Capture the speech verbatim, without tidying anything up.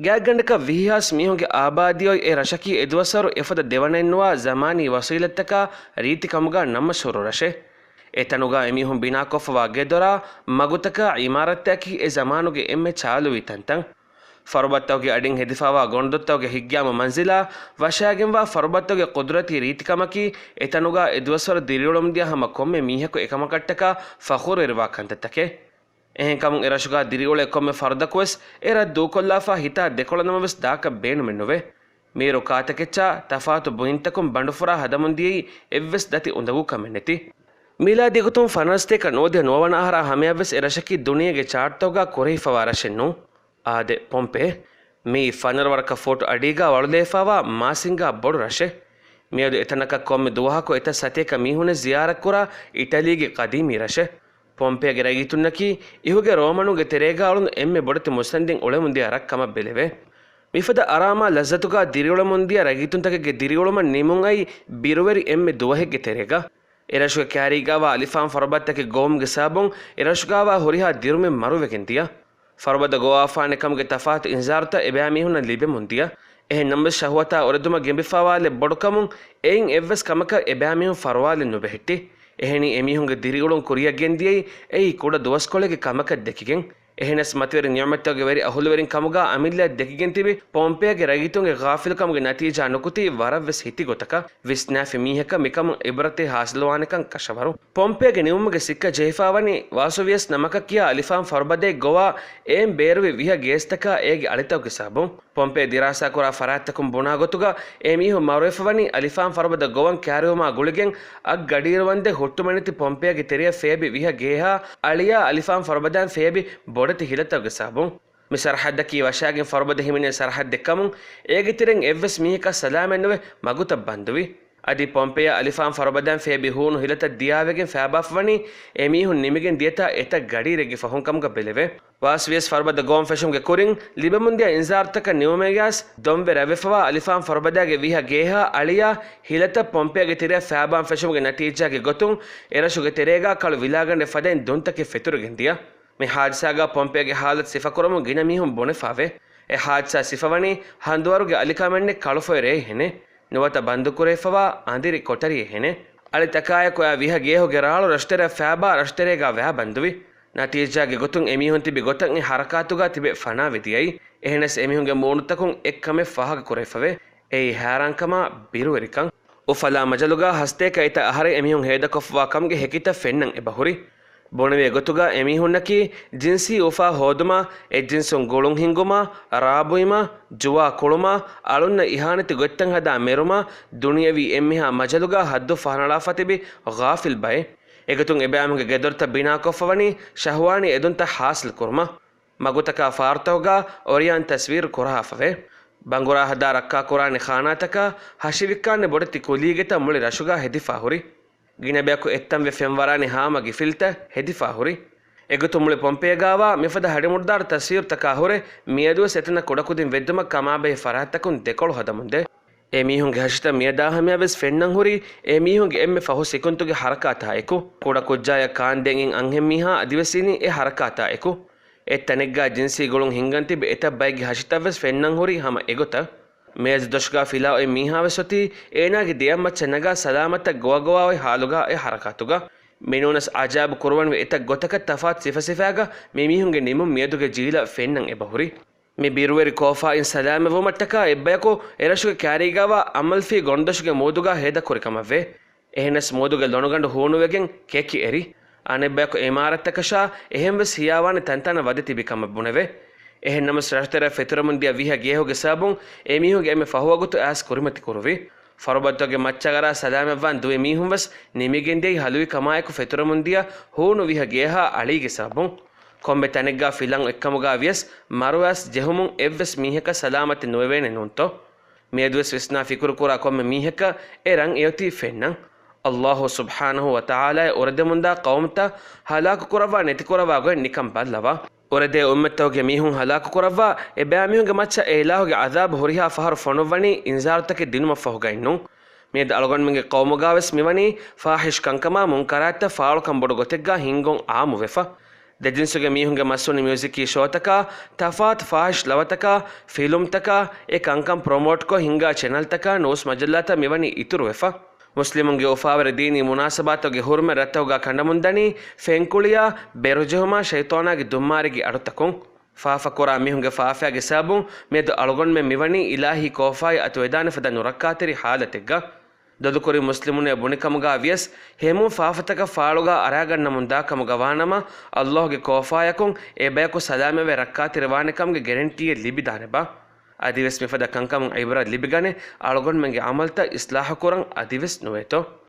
ގާތްގަނޑަކަށް ވިހި ހާސް މީހުންގެ އާބާދީ އޮތް އެ ރަށަކީ އެދުވަސްވަރު އެފަދަ ދެވަނައެއްނުވާ ޒަމާނީ ވަސީލަތްތަކާ ރީތިކަމުގާ ނަން މަޝްހޫރު ރަށެއް. އެތަނުގާ އެމީހުން ބިނާކޮށްފަވާ ގެދޮރާ، މަގުތަކާ، އިމާރާތްތަކަކީ އެ ޒަމާނުގެ އެންމެ ޗާލުވީ ތަންތަން. ފަރުބައްތަކުގެ އަޑިން ހެދިފަވާ ގޮނޑުދޮށްތަކުގެ ހިތްގައިމު މަންޒިލާ، ވަށާގެންވާ ފަރުބައްތަކުގެ ޤުދުރަތީ ރީތިކަމަކީ، އެތަނުގާ އެދުވަސްވަރު ދިރިއުޅެމުންދިޔަ ހަމަ ކޮންމެ މީހަކު އެކަމަކަށްޓަކާ ފަޚުރުވެރިވާ ކަންތައްތަކެއް. އެހެންކަމުން އެރަށުގާ ދިރިއުޅޭ ކޮންމެ ފަރުދަކުވެސް އެ ރަށް ދޫކޮށްލާފަ ހިތާ ދެކޮޅަށް ނަމަވެސް ދާކަށް ބޭނުމެއް ނުވޭ. މީރު ކާތަކެއްޗާ ތަފާތު ބުއިންތަކުން ބަނޑުފުރާ ހަދަމުން ދިޔައީ އެއްވެސް ދަތި އުނދަގޫ ކަމެއް ނެތި. މީލާދީ ގޮތުން ފަނަރަސްތޭކަ ނުވަދިހަ ނުވަވަނަ އަހަރާ ހަމަޔަށްވެސް އެ ރަށަކީ ދުނިޔޭގެ ޗާޓްތަކުގާ ކުރެހިފަވާ ރަށެއް ނޫން. އާދެ، ޕޮމްޕޭ. މިއީ ފަނަރަ ވަރަކަށް ފޫޓު އަޑީގާ ވަޅުލައިފަވާ މާސިންގާ ބޮޑު ރަށެއް. މިއަދު އެތަނަކަށް ކޮންމެ ދުވަހަކު އެތައް ސަތޭކަ މީހުނެއް ޒިޔާރަތްކުރާ އިޓަލީގެ ޤަދީމީ ރަށެއް. ޕޮމްޕޭގެ ރައްޔިތުންނަކީ އިހުގެ ރޯމަނުންގެ ތެރޭގާ އުޅުނު އެންމެ ބޮޑެތި މުއްސަނދިން އުޅެމުންދިޔަ ރަށް ކަމަށް ބެލެވޭ. މިފަދަ އަރާމާ ލައްޒަތުގާ ދިރިއުޅެމުންދިޔަ ރައްޔިތުންތަކެއްގެ ދިރިއުޅުމަށް ނިމުން އައީ ބިރުވެރި އެންމެ ދުވަހެއްގެ ތެރޭގަ. އެރަށުގެ ކާރީގާވާ އަލިފާން ފަރުބައްތަކެއް ގޮވުމުގެ ސަބަބުން އެރަށުގާވާ ހުރިހާ ދިރުމެއް މަރުވެގެން ދިޔަ. ފަރުބަދަ ގޮވާފާނެ ކަމުގެ ތަފާތު އިންޒާރުތައް އެބައިމީހުންނަށް ލިބެމުން ދިޔަ. އެހެން ނަމަވެސް ޝަހުވަތާ އުރެދުމަށް ގެނބިފާވާލެއް ބޮޑުކަމުން އެއިން އެއްވެސް ކަމަކަށް އެބައިމީހުން ފަރުވާލެއް ނުބެހެއްޓި. އެހެނީ އެމީހުންގެ ދިރިއުޅުން ކުރިއަށް ގެންދިޔައީ އެއީ ކުޑަ ދުވަސްކޮޅެއްގެ ކަމަކަށް ދެކިގެން. އެހެނަސް މަތިވެރި ނިޢުމަތްތަކުގެ ވެރި އަހުލުވެރިން ކަމުގާ އަމިއްލައަށް ދެކިގެން ތިބި ޕޮމްޕޭގެ ރައްޔިތުންގެ ޣާފިލުކަމުގެ ނަތީޖާ ނުކުތީ ވަރަށްވެސް ހިތި ގޮތަކަށް. ވިސްނާފި މީހަކަށް މިކަމުން އިބްރަތެއް ހާސިލުވާނެކަން ކަށަވަރު. ޕޮމްޕޭގެ ނިމުމުގެ ސިއްކަ ޖެހިފާ ވަނީ ވާސުވިޔަސް ނަމަކަށް ކިޔާ އަލިފާން ފަރުބަދައެއް ގޮވާ އެއިން ބޭރުވި ވިހަ ގޭސްތަކާ އޭގެ އަޅިތަކުގެ ސަބަބުން. ޕޮމްޕޭ ދިރާސާކުރާ ފަރާތްތަކުން ބުނާ ގޮތުގަ އެ މީހުން މަރުވެފަވަނީ އަލިފާން ފަރުބަދަ ގޮވަން ކާރިވުމާ ގުޅިގެން އަށް ގަޑިއިރުވަންދެން ހުއްޓުމަނެތި ޕޮމްޕޭގެ ތެރެޔަށް ފޭބި ވިހަ ގޭހާ އަޅިޔާ އަލިފާން ފަރުބަދައިން ފޭބި ބޮޑެތި ހިލަތަކުގެ ސަބަބުން. މި ސަރަހައްދަކީ ވަށާގެން ފަރުބަދަ ހިމެނޭ ސަރަހައްދެއް ކަމުން، އޭގެ ތެރެއިން އެއްވެސް މީހަކަށް ސަލާމަތްނުވެ މަގުތައް ބަންދުވި. އަދި ޕޮމްޕެޔަށް އަލިފާން ފަރުބަދައިން ފޭބި ހޫނު ހިލަތައް ދިޔާވެގެން ފައިބާފަވަނީ އެމީހުން ނިމިގެން ދިޔަތާ އެތައް ގަޑިއިރެއްގެ ފަހުން ކަމުގަ ބެލެވޭ. ވާސްވިޔަސް ފަރުބަދަ ގޮވަން ފެށުމުގެ ކުރިން ލިބެމުންދިޔަ އިންޒާރުތަކަށް ނިމުމެއްޔާސް ދޮންވެ ރަތްވެފަވާ އަލިފާން ފަރުބަދައިގެ ވިހަ ގޭހާ އަޅިޔާ ހިލަތައް ޕޮމްޕެޔަގެ ތެރެއަށް ފައިބާން ފެށުމުގެ ނަތީޖާގެ ގޮތުން އެރަށުގެ ތެރޭގާ ކަޅު ވިލާގަނޑެއް ފަދައިން ދުންތަކެއް ފެތުރިގެން ދިޔަ. މި ހާދިސާގާ ޕޮމްޕޭގެ ހާލަތު ސިފަކުރަމުން ގިނަ މީހުން ބުނެފާވޭ. އެ ހާދިސާ ސިފަވަނީ ހަނދުވަރުގެ އަލިކަމެއްނެތް ކަޅުފޮއި ރޭއްހެނެއް. ނުވަތަ ބަންދުކުރެވިފަވާ އަނދިރި ކޮޓަރިއެއްހެނެއް. އަޅި ތަކާއެކު އައި ވިހަ ގޭހުގެ ރާޅު ރަށުތެރެއަށް ފައިބާ ރަށުތެރޭގާ ވައި ބަންދުވި. ނަތީޖާގެ ގޮތުން އެމީހުން ތިބި ގޮތަށް އެ ހަރަކާތުގާ ތިބެ ފަނާވެ ދިޔައީ. އެހެނަސް އެމީހުންގެ މޫނުތަކުން އެއްކަމެއް ފާހަގަކުރެވިފަވޭ. އެއީ ހައިރާންކަމާ ބިރުވެރިކަން. އުފަލާ މަޖަލުގާ ހަސްތޭކަ އެތައް އަހަރެއް އެމީހުން ހޭދަކޮށްފަވާ ކަމުގެ ހެކިތައް ފެންނަން އެބަހުރި. ބުނެވޭ ގޮތުގަ އެމީހުންނަކީ ޖިންސީ އުފާ ހޯދުމާ، އެއްޖިންސުން ގުޅުން ހިންގުމާ، ރާބުއިމާ، ޖުވާ ކުޅުމާ، އަޅުންނަށް އިހާނެތި ގޮތްތައް ހަދާ މެރުމާ، ދުނިޔަވީ އެންމެހާ މަޖަލުގަ ހައްދު ފަހަނަޅާފަ ތިބި ޣާފިލް ބައެއް. އެގޮތުން އެބައިމީހުންގެ ގެދޮރުތައް ބިނާކޮށްފަވަނީ ޝަހުވާނީ އެދުންތައް ހާސިލް ކުރުމަށް. މަގުތަކާ ފާރުތަކުގަ އޮރިޔާން ތަސްވީރު ކުރަހާފަވޭ. ބަނގުރާ ހަދާ ރައްކާކުރާނެ ޚާނާތަކާ، ހަށިވިއްކާނެ ބޮޑެތި ކުލީގެތައް މުޅި ރަށުގަ ހެދިފާ ހުރި. ގިނަ ބަޔަކު އެއްތަންވެ ފެންވަރާނެ ހާމަ ގިފިލްތައް ހެދިފާ ހުރި. އެގޮތުން މުޅި ޕޮމްޕޭގާވާ މިފަދަ ހަޑިމުޑުދާރު ތަސްވީރުތަކާ ހުރެ، މިއަދުވެސް އެތަނަށް ކުޑަކުދިން ވެއްދުމަށް ކަމާބެހޭ ފަރާތްތަކުން ދެކޮޅު ހަދަމުންދޭ. އެމީހުންގެ ހަށިތައް މިއަދާ ހަމަޔަށްވެސް ފެންނަން ހުރީ، އެމީހުންގެ އެންމެ ފަހު ސިކުންތުގެ ހަރަކާތާ އެކު. ކުޑަކުއްޖާޔަށް ކާންދޭން އިން އަންހެން މީހާ އަދިވެސް އިނީ އެ ހަރަކާތާ އެކު. އެއްތަނެއްގާ ޖިންސީ ގުޅުން ހިންގަން ތިބި އެތައް ބައެއްގެ ހަށިތައްވެސް ފެންނަން ހުރީ ހަމަ އެގޮތަށް. މޭޒު ދޮށުގާ ފިލާ އޮތް މީހާވެސް އޮތީ، އޭނާގެ ދެއަތްމައްޗަށް ނަގާ ސަލާމަތަށް ގޮވާގޮވާ އޮތް ހާލުގާ އެ ހަރަކާތުގަ. މިނޫނަސް އަޖައިބު ކުރުވަނިވި އެތައް ގޮތަކަށް ތަފާތު ސިފަސިފައިގަ މި މީހުންގެ ނިމުން މިއަދުގެ ޖީލަށް ފެންނަން އެބަހުރި. މި ބިރުވެރި ކޯފާއިން ސަލާމަތްވުމަށްޓަކާ އެއްބަޔަކު އެރަށުގެ ކާރީގާވާ އަމަލްފީ ގޮނޑުދޮށުގެ މޫދުގާ ހޭދަކުރި ކަމަށްވޭ. އެހެނަސް މޫދުގެ ލޮނުގަނޑު ހޫނުވެގެން ކެކި އެރި. އަނެއްބަޔަކު އިމާރާތްތަކަށާ އެހެންވެސް ހިޔާވާނެ ތަންތާނަށް ވަދެ ތިބި ކަމަށް ބުނެވޭ. އެހެން ނަމަސް ރަށުތެރެއަށް ފެތުރެމުން ދިޔަ ވިހަ ގޭހުގެ ސަބަބުން އެމީހުންގެ އެންމެ ފަހު ވަގުތު އައިސް ކުރިމަތި ކުރުވި. ފަރުބައްތަކުގެ މައްޗަށް އަރާ ސަލާމަތްވާން ދުވި މީހުން ވެސް ނިމިގެންދިޔައީ ހަލުވި ކަމާއެކު ފެތުރެމުން ދިޔަ ހޫނު ވިހަ ގޭހާ އަޅީގެ ސަބަބުން. ކޮންމެ ތަނެއްގާ ފިލަން އޮތްކަމުގާ ވިޔަސް މަރުވާސް ޖެހުމުން އެއްވެސް މީހަކަށް ސަލާމަތެއް ނުވެވޭނެ ނޫންތޯ؟ މިއަދުވެސް ވިސްނާ ފިކުރުކުރާ ކޮންމެ މީހަކަށް އެ ރަން އެއޮތީ ފެންނަން. އައްލާހު ސުބްޙާނަހު ވަތަޢާލާއަށް އުރެދެމުންދާ ޤައުމުތައް ހަލާކު ކުރައްވާ ނެތިކުރައްވާ ގޮތް ނިކަން ބައްލަވާ. އުރެދޭ އުއްމަތްތަކުގެ މީހުން ހަލާކު ކުރައްވާ އެބައިމީހުންގެ މައްޗަށް އެ އިލާހުގެ ޢަޛާބު ހުރިހާ ފަހަރު ފޮނުއްވަނީ އިންޒާރުތަކެއް ދިނުމަށްފަހުގައެއްނޫން. މިއަދު އަޅުގަނޑުމެންގެ ޤައުމުގާވެސް މިވަނީ ފާޙިޝް ކަންކަމާ މުންކަރާތްތައް ފާޅުކަން ބޮޑު ގޮތެއްގާ ހިންގުން ޢާއްމުވެފަ. ދެޖިންސުގެ މީހުންގެ މަސްވަނީ މިއުޒިކީ ޝޯތަކާ، ތަފާތު ފާހިޝް ލަވަތަކާ، ފިލުމްތަކާ، އެ ކަންކަން ޕްރޮމޯޓްކޮށް ހިންގާ ޗެނަލްތަކާ، ނޫސް މަޖައްލާތައް މިވަނީ އިތުރުވެފަ. މުސްލިމުންގެ އުފާވެރި ދީނީ މުނާސަބާތުގެ ހުރުމަތް ރަށްތަކުގާ ކަނޑަމުންދަނީ، ފެންކުޅިޔާ، ބޭރުޖެހުމާ، ޝައިޠާނާގެ ދުންމާރިގެ އަޑުތަކުން. ފާފަކުރާ މީހުންގެ ފާފައިގެ ސަބަބުން މިއަދު އަޅުގަނޑުމެން މިވަނީ އިލާހީ ކޯފާއި އަތުވެދާނެ ފަދަ ނުރައްކާތެރި ޙާލަތެއްގަ. ދޮލުކުރި މުސްލިމުންނޭ ބުނިކަމުގާ ވިޔަސް، ހެމުން ފާފަތަކަށް ފާޅުގާ އަރާގަންނަމުންދާ ކަމުގަ ވާނަމަ، ﷲ ގެ ކޯފާޔަކުން އެބަޔަކު ސަލާމަތްވެ ރައްކާތެރިވާނެ ކަމުގެ ގެރެންޓީއެއް ލިބިދާނެބާ؟ އަދިވެސް މިފަދަ ކަންކަމުން އިބްރަތް ލިބިގަނެ، އަޅުގަނޑުމެންގެ ޢަމަލްތައް އިޞްލާޙުކުރަން އަދިވެސް ނުވޭތޯ؟